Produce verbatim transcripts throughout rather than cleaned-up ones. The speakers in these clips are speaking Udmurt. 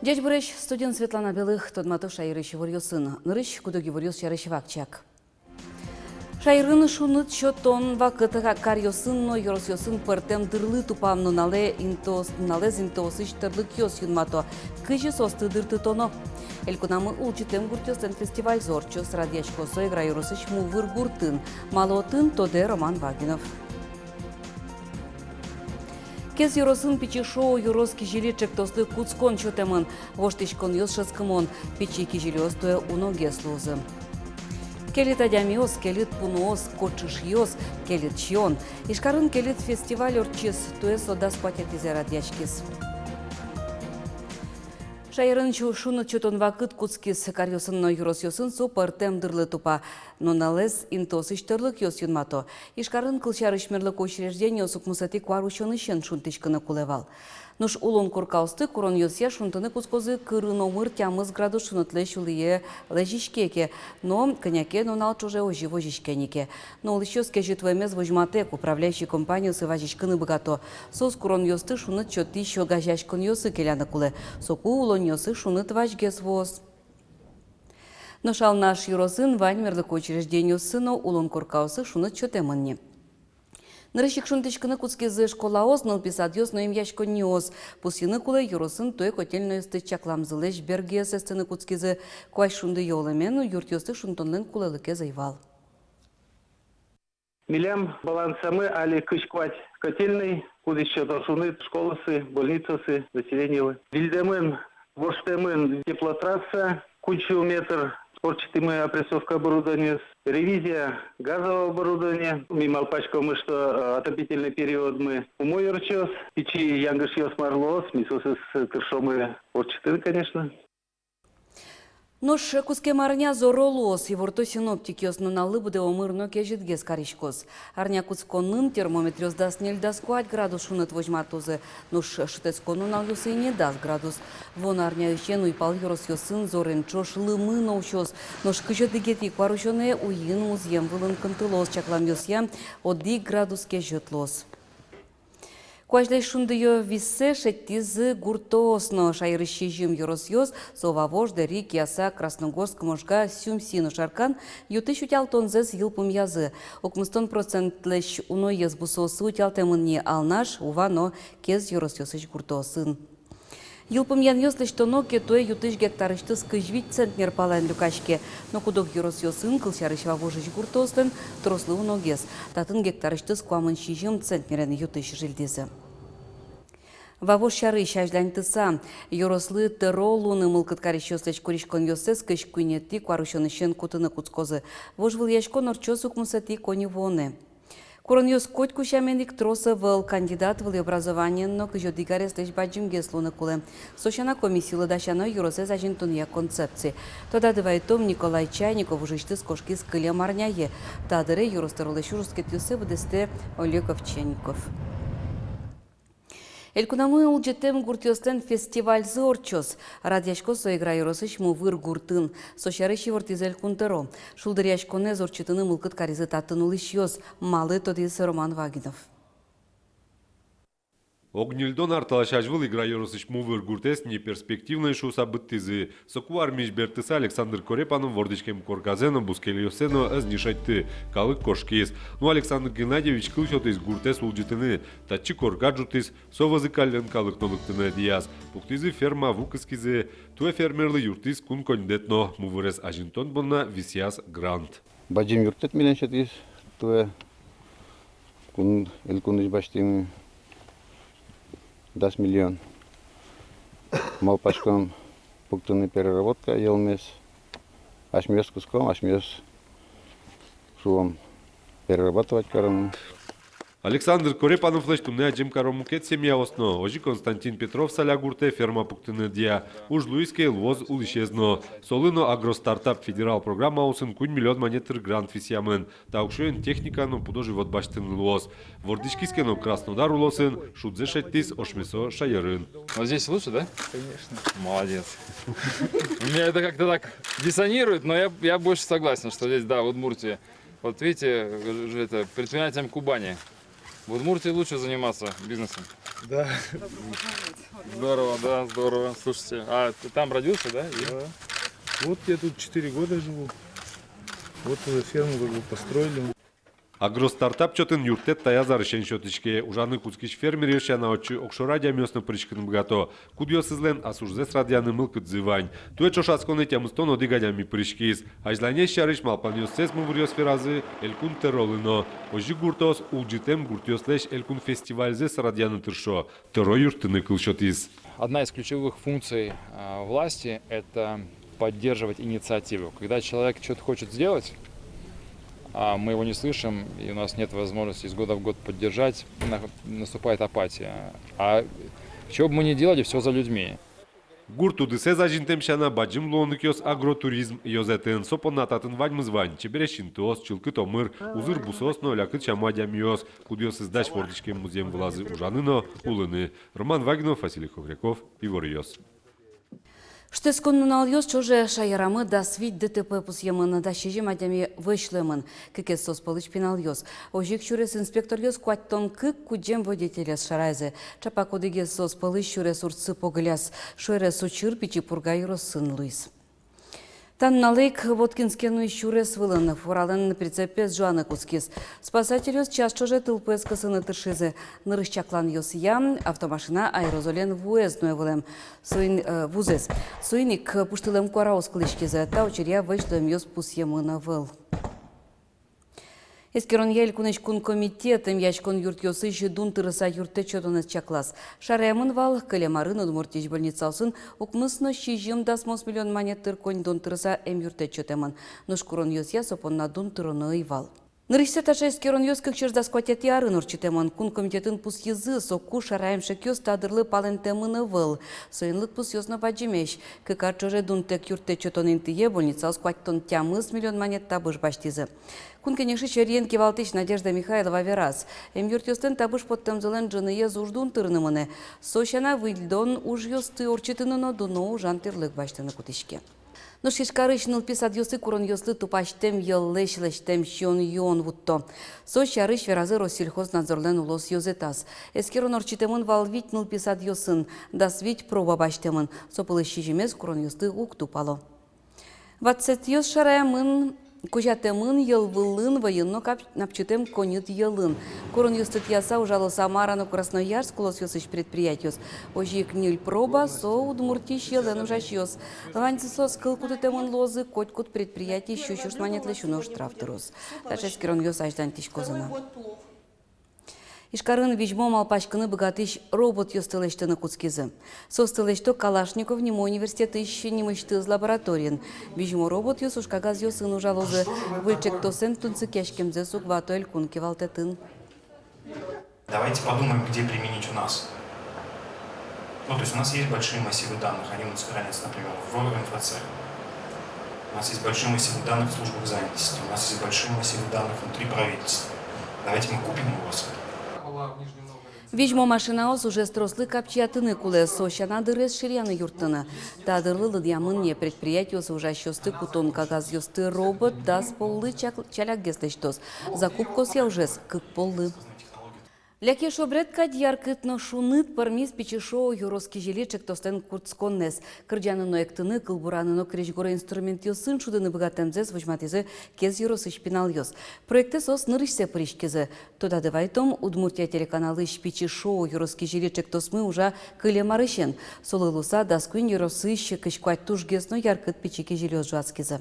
Ӟечбуресь! Студиын Светлана Белых. Тодмато шаерысь иворъёсын. Нырысь куд-ог иворъёс сярысь вакчияк. Шаерын шуныт сётон вакыт ка-, каръёсын но ёросъёсын пӧртэм дырлы тупа. Нуналэ интыос-, нуналэз интыосысь тӧрлыкъёс юнмато. Кызьы соосты дыртытоно? Элькунамы улӟытэм гуртъёслэн фестивальзы ортчоз. Радъясько со Эгра ёросысь Мувыр гуртын. Малы отын, тодэ Роман Вагинов. Кез ёросын «Пичи шоу ёрос кизили» ӵектослы кутскон сётэмын. Воштӥськонъёс шӧдскымон: пичи кизилиос туэ уногес луозы. Кельыт адямиос, кельыт пуныос, кочышъёс, кельыт сиён. Ижкарын кельыт фестиваль ортчиз, туэ со дас куатетӥзэ радъяськиз. Шаерын шу-, шуныт сётон вакыт кутскиз. Каръёсын но ёросъёсын со пӧртэм дырлы тупа. Нуналэз интыосысь тӧрлыкъёс юнмато. Ижкарын, кылсярысь, мерлыко учреждениос укмысэтӥ куарусёнысен шунтӥськыны кулэ вал. Нош улон коркаосты куронъёсъя шунтыны кутскозы кырын омыр тямыс градус шунытлэсь улӥе лэзиське ке но, кӧня ке нунал ӵоже озьы возиське ни ке. Но улӥсьёс кезьыт вуэмез возьматэк, управляющий компаниосы вазиськыны быгато. Соос куронъёсты шуныт сётӥсь огазеяськонъёсы келяны кулэ. Соку улонниосы шуныт вазьгес вуоз. Нош Алнаш ёросын вань мерлыко учреждениосы но улон коркаосы шуныт сётэмын ни. Нырысь ик шунтӥськыны кутскизы школаос, нылпи садъёс но эмъяськонниос. Пусйыны кулэ, ёросын туэ котельнойёсты чакламзылэсь бергес эстыны кутскизы. Куазь шундыё улэмен юртъёсты шунтонлэн кулэлыкез ӧй вал. Милям балансамы али кызь куать котельной, кудӥз сёто шуныт школаосы, больницаосы, населениелы. Вильдэмын, воштэмын теплотрасса, куинь сю метр ортчытӥмы опрессовка оборудованиез, ревизия газового оборудования. Ми малпаськомы, что, э, отопительный периодмы умой ортчоз, пичи янгышъёс мар луоз, ми соосыз тыршомы ортчытыны, конечно. Нош кутскем арня зоро луоз, иворто синоптикъёс. Нуналлы быдэ омыр но кезьытгес кариськоз. Арня кутсконын термометръёс дас ньыль-дас куать градус шуныт возьматозы, нош шутэтскон нуналъёсы ини дас градус. Вуоно арняысен уйпал ёросъёсын зорен ӵош лымы но усёз. Нош кызь одӥгетӥ куарусёнэ уйин музъем вылын кынтылоз, чакламъёсъя одӥг градус кезьыт луоз. Куазьлэсь шундыё висэ шедьтӥзы гуртоос но. Шаерысь сизьым ёросъёс, со Вавож, Дэри, Кияса, Красногорск, Можга, Сюмси но Шаркан, ю-тысь утялтонзэс йылпумъязы. Укмыстон процентлэсь уноез бусыосы утялтэмын ни Алнаш, Ува но Кез ёросъёсысь гуртоосын. Йылпумъянъёс лэсьтоно ке, туэ ю-тысь гектарысьтыз кызь вить центнер палан люкаське. Но куд-ог ёросъёсын, кылсярысь, Вавожысь гуртоослэн, трослы уногес. Татын гектарысьтыз куамын сизьым центнерен ю-тысь жильдӥзы. Вавож сярысь азьланьтыса, ёрослы тӧро луыны мылкыд карисьёслэсь куриськонъёссэс кызь куинетӥ куарусёнысен кутыны кутскозы. Вожвылъяськон ортчоз укмысэтӥ коньывуонэ. Куронъёс котьку сямен ик трос ӧвӧл. Кандидат выль образованиен но кызь одӥг ареслэсь бадӟымгес луыны кулэ. Со сяна, комиссилы дасяно ёросэз азинтонъя концепци. Тодады вайтом, Николай Чайников ужысьтыз кошкиз кылем арняе. Та дыре ёрос тӧролэсь ужъюртъёссэ быдэстэ Олег Овчинников. Элькунамы улӟытэм гуртъёслэн фестивальзы ортчоз. Радъяськоз со Эгра ёросысь Мувыр гуртын. Со сярысь ивортӥз Элькунтӧро. Шулдыръяськонэз ортчытыны мылкыд каризы татын улӥсьёс. Малы, тодӥз Роман Вагинов. Ог ньыльдон ар талэсь азьвыл Эгра ёросысь Мувыр гуртэз неперспективной шуыса быдтӥзы. Соку армиысь бертыса Александр Корепанов вордӥськем корказэ но, бускельёссэ но ӧз ни шедьты. Калык кошкиз. Но Александр Геннадьевич кыл сётӥз гуртэз улӟытыны. Татчы корка ӝутӥз, со вӧзы каллен калык но лыктыны ӧдъяз. Пуктӥзы ферма, ву кыскизы. Туэ фермерлы юрттӥз кун коньдэт но. Мувырез азинтон понна висъяз грант. Бадӟым юрттэт милем сётӥз туэ. Кун, элькунысь басьтӥм дас миллион. Малпаськом пуктыны переработка йылмез. Асьмеос кыском, асьмеос шуом, перерабатывать каром. Александр Корепановлэсь туннэ адӟем каро мукет семьяос но. Озьы Константин Петров Салягуртэ ферма пуктыны ӧдъя. Уж луиз ке, луоз улӥсез но. Солы но «Агростартап» федерал программаосын куинь миллион манет тыр грант висъямын. Та уксёен техника но пудо-живот басьтыны луоз. Вордӥськиз ке но Краснодар улосын, шудзэ шедьтӥз ошмесо шаерын. Вот здесь лучше, да? Конечно. Молодец. У меня это как-то так диссонирует, но я, я больше согласен, что здесь, да, в Удмуртии. Вот видите, э, это, предпринимателям Кубани. В Удмуртии лучше заниматься бизнесом. Да. Здорово, да, здорово. Слушайте, а ты там родился, да? И Да. Вот я тут четыре года живу. Вот уже ферму как бы построили. «Агростартап» чотын юрттэт таяз арысен сётӥське. Ужаны кутскись фермеръёс сяна, отчы огшоры адямиос но пыриськыны быгато. Кудъёсызлэн ас ужзэс радъяны мылкыдзы вань. Туэ ӵошатсконэ тямыстон одӥг адями пыриськиз. Азьланез сярысь малпанъёссэс мувыръёс веразы элькун тӧролы но. Озьы гуртоос улӟытэм гуртъёслэсь элькун фестивальзэс радъяны тыршо. Тӧро юрттыны кыл сётӥз. Одна из ключевых функций, а, власти — это поддерживать инициативу. Когда человек что-то хочет сделать, а мы его не слышим, и у нас нет возможности из года в год поддержать, на-, наступает апатия. А что бы мы ни делали, всё за людьми. Гурт удысэз азинтэм сяна, бадӟым луонлыкъёс агротуризм ёзэтын. Со понна татын ваньмыз вань: чебересь интыос, чылкыт омыр, узыр бусыос но лякыт сямы адямиос, кудъёсыз дась вордӥськем музъем вылазы ужаны но улыны. Роман Вагинов, Василий Хохряков, «Иворъёс». Шутэтскон нуналъёс ӵоже шаерамы дас вить ДТП пусъемын, дас сизьым адями вӧсь луэмын, кыкез соос пӧлысь пиналъёс. Озьы ик сюрес инспекторъёс куатьтон кык кудӟем водителез шараяз. Ӵапак одӥгез соос пӧлысь сюрес урдсы погылляз. Шуэрес учыр Пичи Пурга ёросын луиз. Та нуналэ ик Воткинске нуись сюрес вылын фуралэн прицепез ӝуаны кутскиз. Спасательёс час ӵоже тылпуэз кысыны тыршизы. Нырысь чакланъёсъя, автомашина аэрозолен вуэз нуэ вылэм. Соин, э, вузэз. Соин ик пуштылэм куараос кылӥськизы. Та учыръя вӧсь луэмъёс пусъемын ӧвӧл. Эскеронъя элькунысь кун комитет эмъяськон юртъёсысь дун тырыса юрттэт сётонэз чаклаз. Шараямын вал, кылем арын Удмуртиысь больницаосын укмыс но сизьым дасмос миллион манет тыр коньдон тырыса эмъюрттэт сётэмын. Нош куронъёсъя со понна дун тыроно ӧй вал. Нырысьсэ таӵе эскеронъёс кык сюрс дас куатетӥ арын ортчытэмын. Кун комитетын пусйизы, соку шараям шекъёс та дырлы палэнтэмын ӧвӧл. Соин лыдпусъёс но бадӟымесь. Кык ар ӵоже дунтэк юрттэт сётон интые больницаос куатьтон тямыс миллион манет табыш басьтӥзы. Кун Кенешысь ӧриен кивалтӥсь Надежда Михайлова вераз: эмъюртъёслэн табыш поттэмзылэн ӝыныез уждун тырыны мынэ. Со сяна, выльдон ужъёсты ортчытыны но дуно ужан тӥрлык басьтыны кутӥське. Нош Ижкарысь нылпи садъёсы куронъёслы тупасьтэм йӧллэсь лэсьтэм сиён-юон вутто. Со сярысь веразы Россельхознадзорлэн улос ёзэтаз. Эскерон ортчытэмын вал вить нылпи садъёсын, дас вить проба басьтэмын. Со пӧлысь сизьымез куронъёслы уг тупало. Ватсэтъёс шараямын, кузятэмын йӧл вылын, вӧйын но кап-, напчытэм коньыт йӧлын. Куронъёсты тӥяса ужало Самара но Красноярск улосъёсысь предприятиос. Озьы ик ньыль проба — со Удмуртиысь йӧлэн ужасьёс. Ваньзы соос кыл кутытэмын луозы, котькуд предприятие сю сюрс манетлэсь уно штраф тыроз. Таӵе эскеронъёс азьланьтӥськозы на. Ижкарын визьмо малпаськыны быгатӥсь роботъёсты лэсьтыны кутскизы. Соосты лэсьто Калашников нимо университетысь нимысьтыз лабораториын. Визьмо роботъёс ужкагазъёсын ужалозы, выль ӵектосэн тунсыкъяськемзэс уг вато элькун кивалтэтын. Давайте подумаем, где применить у нас. Ну, то есть у нас есть большие массивы данных, они у нас хранятся, например, в МФЦ. У нас есть большие массивы данных в службах занятости, у нас есть большие массивы данных внутри правительства. Давайте мы купим у вас это. Визьмо машинаос ужез трослы капчиятыны кулэ, со сяна дырез ширъяны юрттыны. Та дырлы лыдъямын ни предприятиосы ужасьёсты кутон кагазъёсты. Робот дас поллы чак-, чалякгес лэсьтоз. Закупкаосъя ужез — кык поллы. Лякеш обряд кадь яркыт но шуныт пӧрмиз Пичи Шоо ёрос кизили ӵектослэн кутсконэз. Кырӟаны но эктыны, кылбураны но крезьгур инструментъёсын шудыны быгатэмзэс возьматӥзы Кез ёросысь пиналъёс. Проектэ соос нырысьсэ пыриськизы. Тодады вайтом, «Удмуртия» телеканалысь Пичи Шоо ёрос кизили ӵектосмы ужа кылем арысен. Солы луыса дас куинь ёросысь кызь куать тужгес но яркыт пичи кизилиос ӝуатскизы.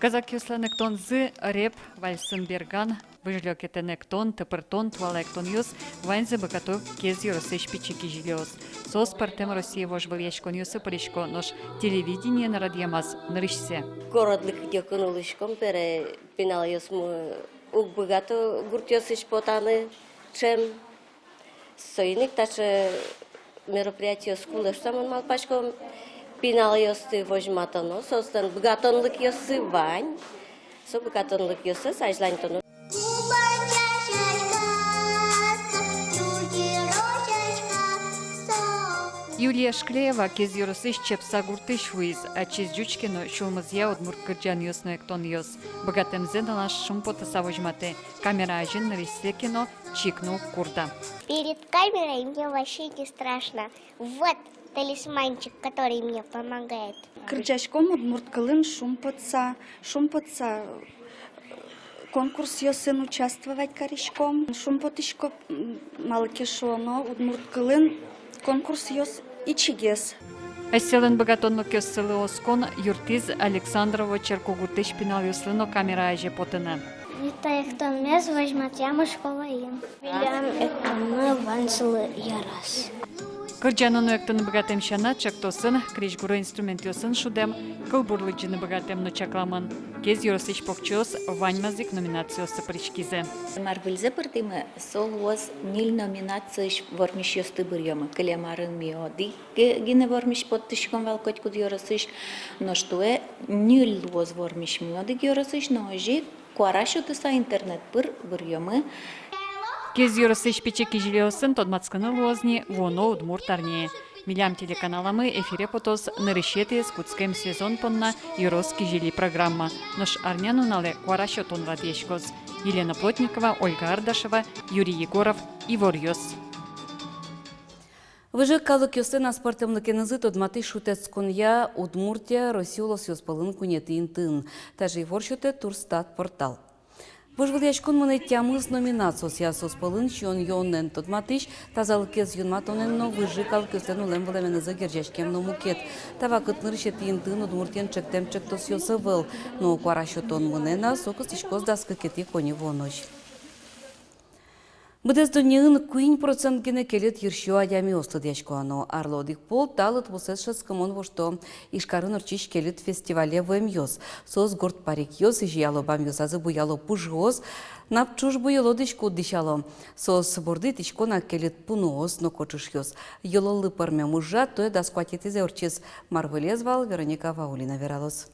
Казакъёслэн эктонзы: реп, вальсын берган, выжлёкетэн эктон, тыпыртон, туала эктонъёс — ваньзэ быгато Кез ёросысь пичи кизилиос. Соос пӧртэм Россие вожвылъяськонъёсы пырисько, нош телевидениен радъямаз нырысьсэ. Городлы кыдёкын улӥськом бере, пиналъёсмы уг быгато гуртъёсысь потаны ӵем. Соин ик таӵе мероприятиос кулэ шуса мон малпасько. Пиналъёсты возьматоно, соослэн быгатонлыкъёссы вань. Со быгатонлыкъёссэс азьланьтоно. Юлия Шклеева Кез ёросысь Чепса гуртысь вуиз. Ачиз ӟуч ке но, сюлмызъя удмурт кырӟанъёс но эктонъёс. Быгатэмзэ нылаш шумпотыса возьматэ, камера азьын нырысьсэ ке но чик но уг курда. Перед камерой мне вообще не страшно. Вот талисманчик, который мне помогает. Кырӟаськом удмурт кылын шумпотса, шумпотса, э, конкурсъёсын участвовать кариськом. Шумпотӥсько, м, малы ке шуоно, удмурт кылын конкурсъёс ичигес. Асьсэлэн быгатонлыкъёссылы оскон юрттӥз Александрово черкогуртысь пиналъёслы но камера азе потыны. Витаектонмес возьматъямы школаын. Милям эктыны ваньзылы яраз. Кырӟаны но эктыны быгатэм сяна, ӵектосын, крезьгуро инструментъёсын шудэм, кылбур лыдӟыны быгатэм но чакламын. Кез ёросысь покчиос ваньмаз ик номинациосы пыриськизы. Мар выльзэ пыртӥмы, со луоз ньыль номинациысь вормисьёсты быръёмы. Кылем арын ми одӥг гинэ вормись поттӥськом вал котькуд ёросысь, нош туэ ньыль луоз вормисьмы одӥг ёросысь, но озьы ик куара сётыса интернет пыр быръёмы. Кез ёросысь пичи кизилиосын тодматскыны луоз ни вуоно удмурт арняе. Милям телеканаламы эфире потоз нырысетӥез кутскем сезон понна «Ёрос кизили» программа. Нош арнянуналэ куара сётон радъяськоз. Елена Плотникова, Ольга Ардашева, Юрий Егоров, «Иворъёс». Выжы калыкъёслэн аспӧртэмлыкенызы тодматӥсь шутэтсконъя Удмуртия Россия улосъёс пӧлын куинетӥ интыын. Тазьы ивор сётэ Турстат портал. Вожвылъяськон мынэ тямыс номинациосъя, соос пӧлын сиён-юонэн тодматӥсь, тазалыкез юнматонэн но выжы калыкъёслэн улэм-вылэменызы герӟаськем но мукет. Та вакыт нырысетӥ интыын Удмуртиен ӵектэм ӵектосъёс ӧвӧл, но куара сётон мынэ на, со кыстӥськоз дас кыкетӥ коньывуонозь. Быдэс дуннеын куинь процент гинэ келыт йырсиё адямиос, лыдъясько ано. Арлы одӥг пол та лыдпусэз шӧдскымон вошто Ижкарын ортчись келыт фестивале вуэмъёс. Соос горд парикъёс, изьыяло бамъёсазы буяло пужыос, нап-ӵуж буёло дӥськут дӥсяло. Соос борды итӥсько на келыт пуныос но кочышъёс. Йылоллы пӧрмем ужрад туэ дас куатетӥзэ ортчиз. Мар выльыз вал, Вероника Ваулина вералоз.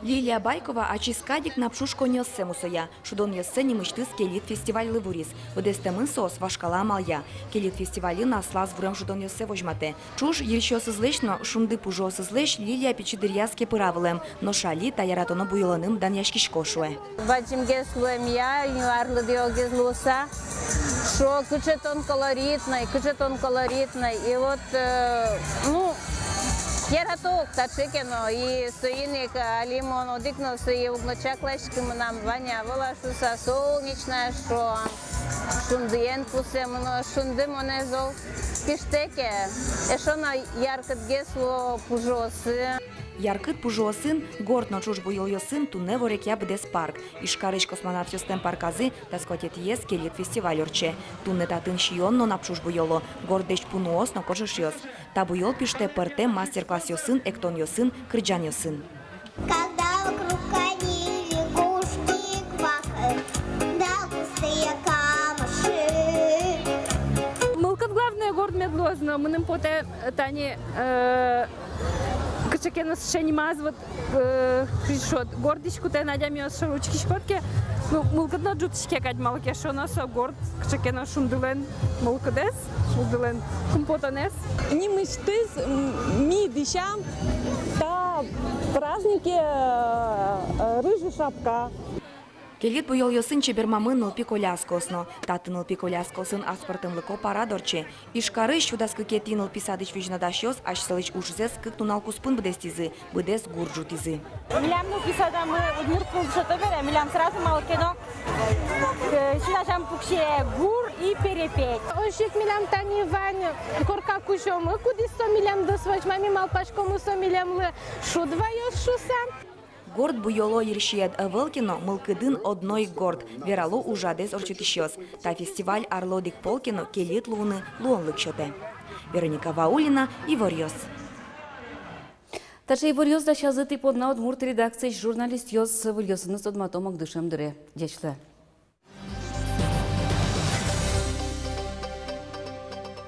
Лилия Байкова ачиз кадь ик нап-ӵуж коньыоссэ мусоя. Шудонъёссэ нимысьтыз келыт фестивальлы вуриз. Быдэстэмын соос вашкала амалъя. Келыт фестивальын аслаз вурем шудонъёссэ возьматэ. Ӵуж йырсиосызлэсь но шунды пужыосызлэсь Лилия пичи дыръяз кепыра вылэм. Нош али та яратоно буёлэным данъяськисько, шуэ. Бадӟымгес луэмъя, арлыдъёгез луыса, шуо: «Кыӵе тон колоритной, кыӵе тон колоритной». И вот, э, ну, ярато ук таӵе ке но, и соин ик али мон одӥг но сое уг но чакласькы, мынам Ваня вал шуса, солнечная шуо, шундыен пусэ мыно, шунды монэ зол пиштэ ке, эшшо но яркытгес луо пужыосы. Яркыт пужыосын, горд но ӵуж буёлъёсын туннэ ворекъя быдэс парк. Ижкарысь космонавтъёслэн парказы дас куатетӥез келыт фестиваль ортче. Туннэ татын сиён но нап-ӵуж буёло, гордэсь пуныос но кочышъёс. Та буёл пиштэ пӧртэм мастер-классъёсын, эктонъёсын, кырӟанъёсын. Когда вокруг одни лягушки квакают, да густые камыши. Мылкыд, главное, горд мед луоз но, мыным потэ, тани, э, кыӵе ке но сыӵе нимаз, вот, э, кызьы шуод, горд дӥськутэн адямиос шоры учкиськод ке, ну, мылкыд но ӝутӥське кадь, малы ке шуоно, со горд кыӵе ке но шундылэн мылкыдэз, шундылэн кумпотонэз. Нимысьтыз, м, ми дӥсям та празднике, э, э, «Рыжий шапка». Келыт буёлъёсын чебермамын нылпи коляскаос но. Татын нылпи коляскаосын аспӧртэмлыко парад ортче. Ижкарысь сю дас кыкетӥ нылпи садысь визьнодасьёс асьсэлэсь ужзэс кык нунал куспын быдэстӥзы, быдэс гур ӝутӥзы. Милям нылпи садамы удмурт кыл дышето бере, милям сразу малы ке но, э, син азям пуксе гур и перепеть. Озьы ик милям тани вань корка кузёмы, кудӥз со милемдыз возьма, ми малпаськомы, со милемлы шуд ваёз шуса. Горд буёло йырсиед ӧвӧл ке но, мылкыдын одно ик горд, верало ужрадэз ортчытӥсьёс. Та фестиваль арлы одӥг пол ке но кельыт луыны луонлык сётэ. Вероника Ваулина, «Иворъёс». Таӵе иворъёс дасязы тӥ понна удмурт редакциысь журналистъёс. Выльёсыныз тодматом огдышем дыре. Ӟеч луэ.